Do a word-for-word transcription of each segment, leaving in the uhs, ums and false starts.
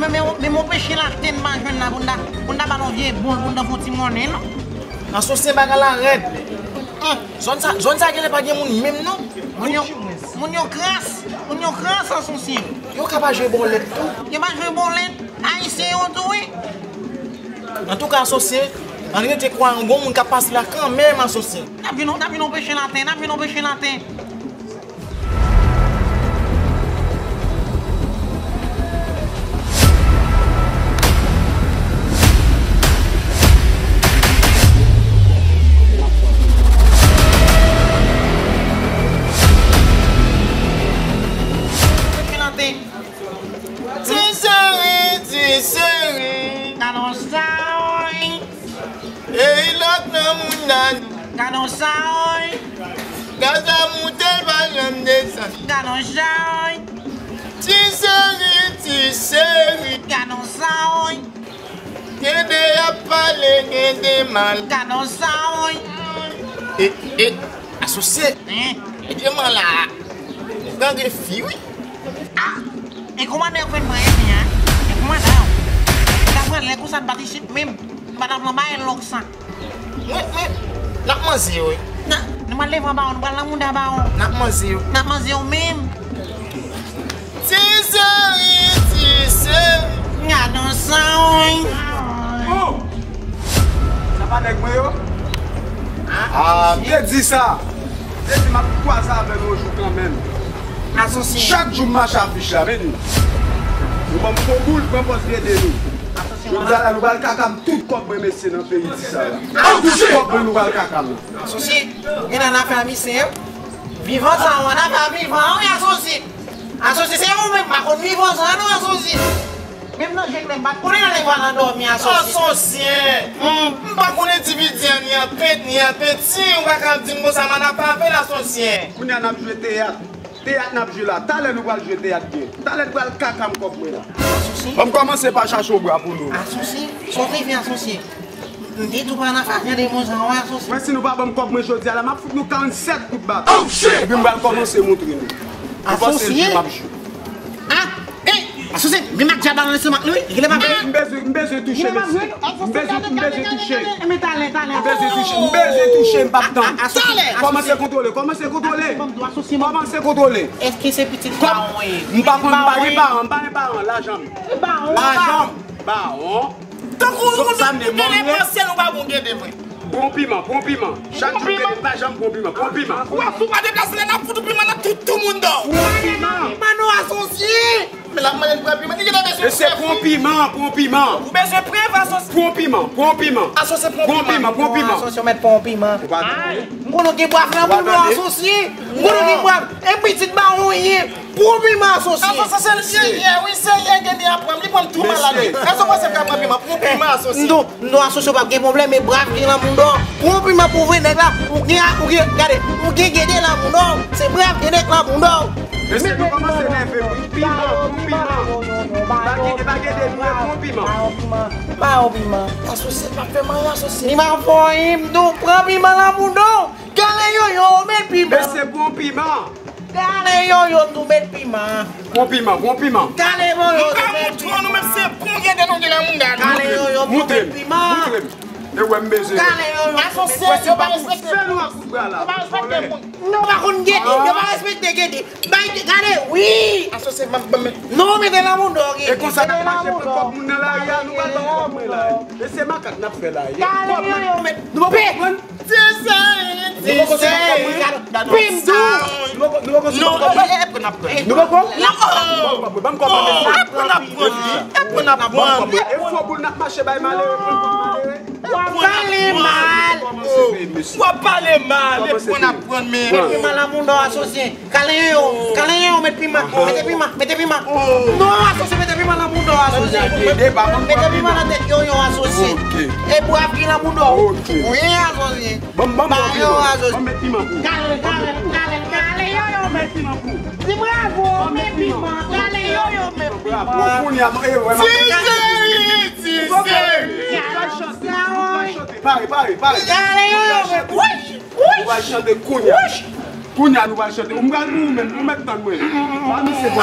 Men, men, men, men, peche laten pa jwenn la pou n ta, pou n ta ba l yon vye bòl, pou n ta fè yon ti monnen, non? Asosye, bagay la rèd. Zòn sa, zòn sa genlè pa gen moun menm, non. Moun yo, moun yo kras, moun yo kras, asosye. Yo ka pa jwe bòlèt tou. Yo pa jwe bòlèt, ayisyen yo tou, wi. Antouka, asosye, ann rete kwè yon bon moun k ap pase la kanmenm, asosye. N ap vin, n ap vin yon peche laten, n ap vin yon peche laten. Ti cheri, ti cheri. Gade yon sa, wi. Ey, lòt nan moun nan. Gade yon sa, wi. Gaz la moute, l pa janm desann. Gade yon sa, wi. Ti cheri, ti cheri. Gade yon sa, wi. Gen de y ap pale, gen de mal. Gade yon sa, wi. E, e, asosye. Hein? E de mal la. Gange fi, wi. Ah! E kòmandan yo fè n pran epi a? E kòmandan yo. Sa pran lè konsa n pa t isit menm. N pa t ap nan bagay lòk sa. Mwen, mwen, n ap manze yo, wi. Nan, nou pral leve anba yo, nou pral nan mouda ba yo. N ap manze yo. N ap manze yo menm. Ti cheri, ti cheri. Gade yon sa, wi. Oh! Sa pa nèg mwen yo? Ah, m te di sa. M te di m ap kwaze avè nou yon jou kanmenm. Asosye. Chak jou m mache afich la, men nou. Nou ban m gwo boul, pran pòz vye de nou. Jodi a la, nou pral kaka m tout kòb mwen, mesye, nan peyi di sa la. Tout kòb mwen, nou pral kaka m nan. Asosye, ou gen nan afè a misye, hein? Vivan sa, ou nan afè a vivan, wi, asosye. Asosye, se ou menm, m pa konn vivan sa, non, asosye. Menm nan je klè, m pa t konnen nan lè m pral andòmi, asosye. Asosye! Hmm. M pa konn endividi an, ni an pent, ni an peti, ou pa ka ap di m konsa, man ap pave l, asosye. Kounye a n ap jwe teyat. Teyat n ap jwe la. Talè nou pral jwe teyat byen. Talè n pral kaka m kòb mwen la. Asosye. Ban m kòmanse pa chache yon bra pou nou. Asosye. Sa w te fè, asosye? M te tou pa nan fè jan de moun sa, wi, asosye. Mwen, si nou pa ban m kòb mwen jodi a la, m ap fout nou karannsèt kout baton. Oh, shit! Epi m pral kòmanse montre nou. Nou panse se jwe m ap jwe? Ah! Ey! Asosye, men mak djab la nan lestomak li, wi. Li genlè pa vle. M bezwen, m bezwen touche, mesye. M bezwen, m bezwen touche. Men talè, talè. M bezwen touche, m bezwen touche, m p ap tann. Asosye, asosye. Kòmanse kontwole, kòmanse kontwole. Kòmanse kontwole. Èske se pitit bawon ye? M pa konn, m pa gen paran, m pa gen paran, lajan m. Lajan m. Bawon. Tankou ou, ou, ou gen lè panse nou pa bon gede vre. Pran piman, pran piman. Chak jou gede, m pa janm pran piman, pran piman. Ou wè, si w pa deplase la, n ap fout ou piman nan tout, tout moun dò. Pran piman. Piman non, asosye. Men l ap mande n pran piman. Li gentan bezwen. Mesye, pran piman, pran piman. Ou bezwen prèv, asosye. Pran piman, pran piman. Asosye, pran piman. Pran piman, pran piman. Asosye, ou mèt pran piman. Ou pa tande? M konnen w gen bwav nan bouda w, asosye. M konnen w gen bwav. E pitit bawon w ye. Pran piman, asosye. Asosye, se serye, wi, serye, gede a pran m, li pran m tou malad, wi. Èske w panse m ka pran piman? Pran piman, asosye. Non, non, asosye, w p ap gen pwoblèm, e bwav gen nan bouda w. Pran piman pou vre, nèg la, ou gen, ou gen, gade, ou gen gede nan bouda w. Se bwav gen nèg nan bouda w. Mesye, nou kòmanse nève, wi. Piman, pran piman. Pa gede, pa gede, nou pran piman. Ba yo piman. Asosye, pa fè m anyen, asosye. Li pa fè w anyen, m di w, pran piman nan bouda w. Kale yoyo, met piman. Mesye, pran piman. Kale yoyo, tou met piman. Pran piman, pran piman. Kale yoyo, tou met piman. Nou menm se bon gede nou gen nan mouda nou. Kale yoyo, tou met piman. Montre m, montre m. E wè m bezwen. Kale yoyo. Asosye, yo pa respekte moun. Fè nou ak kout bra la. Yo pa respekte moun. Non, pa konn gede, yo pa respekte gede. Bay, gade, wi. Asosye, m ap ban men. Non, mete nan mouda w, gede. E konsa n ap mache pran kòb moun nan lari a, nou pral ban kòb mwen la. E se makak n ap fè la. Kale yoyo, met. Nou pa konprann? Ti cheri, ti cheri. Pim tou. Nou poko, nou poko, nou poko. Non, e, e, e, pran ap pran. Nou poko? Non. Ban m kòb mwen, mesye. E pran ap pran li. E pran ap pran. E fò boul n ap mache bay malere, pran kòb malere. W ap pale mal. W ap pale mal. E pran ap pran, men. Pran piman nan mouda w, asosye. Kale yoyo, kale yoyo, met piman, mete piman, mete piman. Non, asosye, mete piman nan mouda w, asosye. Mete piman nan tèt yoyo, asosye. E bwav ki nan mouda w. Wi, asosye. Ban m, ban m, ban m, ban m met piman pou ou. Kale, kale, kale, kale yoyo, met piman pou ou. Di bravo, met piman. Kale yoyo, met piman. Bon, kounye a, e, wè, ti cheri, ti cheri. Pare, pare, pare. Kale yoyo, met piman. Nou pral chante kounye a. Kounye a nou pral chante. M pral pou ou menm, ou mèt tann mwen. Pa misye bon.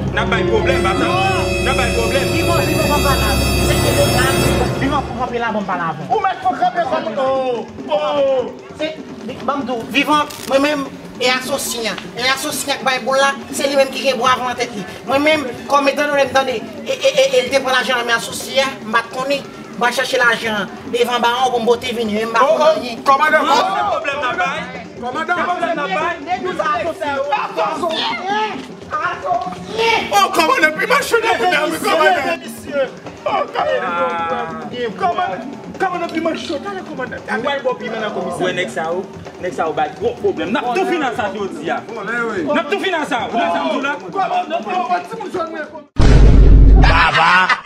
N ap bay pwoblèm, pa sa. N ap bay pwoblèm. Vivan, vivan, ban m pale avè w. Se ke de la, vivan pou kanpe la, ban m pale avè w. Ou mèt pou kanpe kòm, oh, oh. Se, ban m di w, vivan, mwen menm, e asosye an. E asosye an k bay boul la, se li menm ki gen bwa avan nan tèt li. Mwen menm, kòm etan donè m tande, e, e, e, e, li te pran lajan nan men asosye a, m pa t konnen. M al chache lajan an devan bawon pou m pote vini, men m pa konn anyen. Kòmandan, kòmandan, pwoblèm nan bay. Kòmandan, pwoblèm nan bay. Nèg yo pa asosye. Asosye. Asosye. Oh, kòmandan, piman cho nan kòmandan. Oh, kòmandan. Kòmandan, kòmandan, piman cho, talè kòmandan. Ou pral bò piman nan komisè. Wè nèg sa yo, nèg sa yo bay twòp pwoblèm. N ap tou fini ak sa jodi a. N ap tou fini ak sa. Ou wè sa m di w la? Kòmandan, kòmandan, timoun jwenn mwen. Baba.